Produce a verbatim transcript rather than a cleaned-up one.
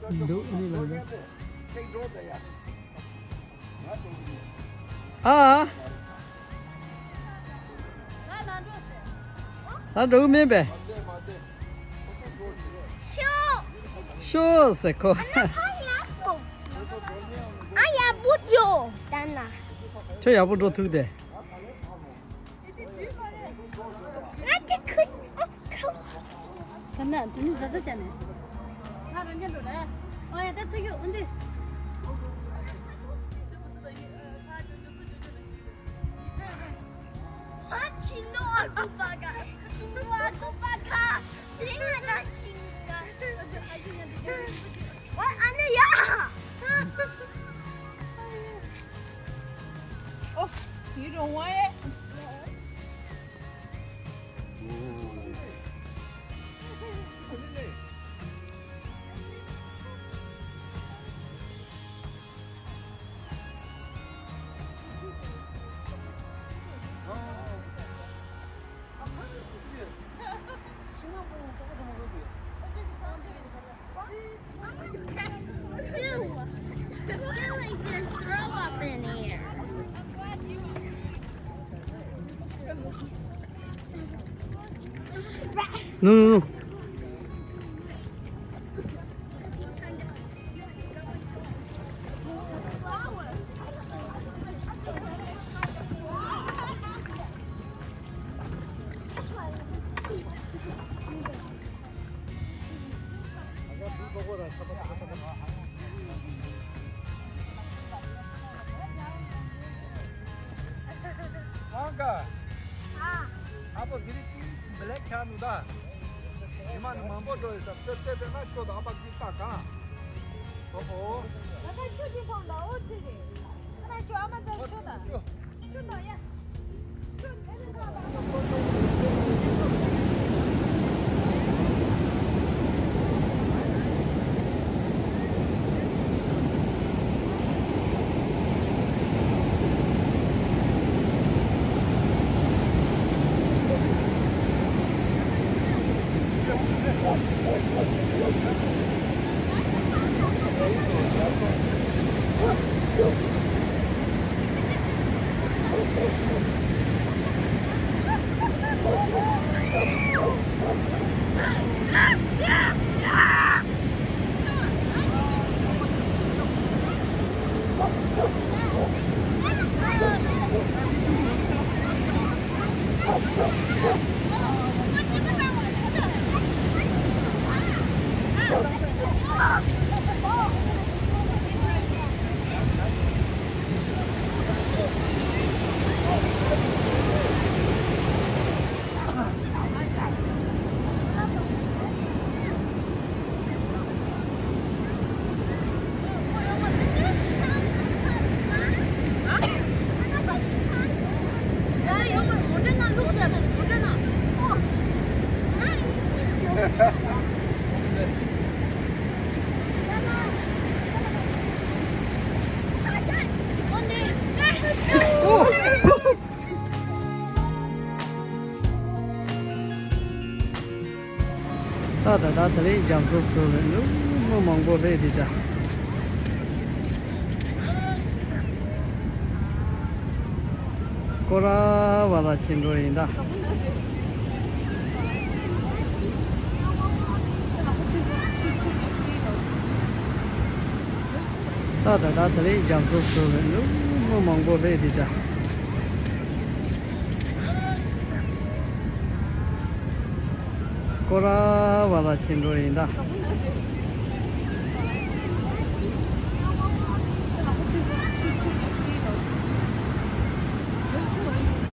འདུག་ཨ་ནི་ལ་ལ། ཨ། ད་འགྲོ་གི་མིན་པས། ཤོག་ཤོག་ཟེར་ཁོ། ཨ་ཡ་བུ་ཇོ། ད་ན། ཁྱོད་ཡག་པོ་འགྲོ་ཐུབ་དེ། ང་དེ་ཁུ། ཨོ་ཁུ། ཁ་ན་དེ་ནི་བཟའ་ས་ཅན་ནས། ང་རང་ཉན་འགྲོ་རེད། ཨོ་ཡ་ད་ཚ་ཁྱོད་འོན་ཏེ། ཨ་ཆི་ནོ་ཨ་ཀུ་པ་ཀ། ཆི་ནོ་ཨ་ཀུ་པ་ཀ། དེ་ང་ན་ཆི་ནི་ཀ། ཨོ་ཨ་ནི་ཡ། Oh, you don't want it? Ew. I feel like there's throw up in here. No, no, no. ཨང་ཀ། ཨ། ཨ་ཕོ་དེ་རིང་ཀི་བི་ལེག་ཆགས་འདུག་ད། ཉི་མ་ནི་མང་པོ་འགྲོ་ཡོད་ས་ལྟོས་ལྟོས་པས་ན་ཁྱོད་དང་ཨ་ཕ་ཀི་ཏག་གང་། ཨོ་ཨོ། ད་ལྟ་ཁྱོད་ཀྱི་ཕོན་ལ་ཨོ་ཙི་རེད། ཁ་ན་ཁྱོད་ཨ་མ་ཙར་ཁྱོད་དང་། ཁྱོད་དང་ཡ། ད་ད་ད་དེ་རིང་རྒྱ་མཚོ་བཟོ་བའི་ལུགས་མི་མང་པོ་སླེབས་འདུག་ད། སྐོར་ར་བ་ར་ཕྱིན་འགྲོ་ཡིན་ད། ད་ད་ད་དེ་རིང་རྒྱ་མཚོ་བཟོ་བའི་ལུགས་མི་མང་པོ་སླེབས་འདུག་ད། སྐོར་ར་བ་ར་ཕྱིན་འགྲོ་ཡིན་ད།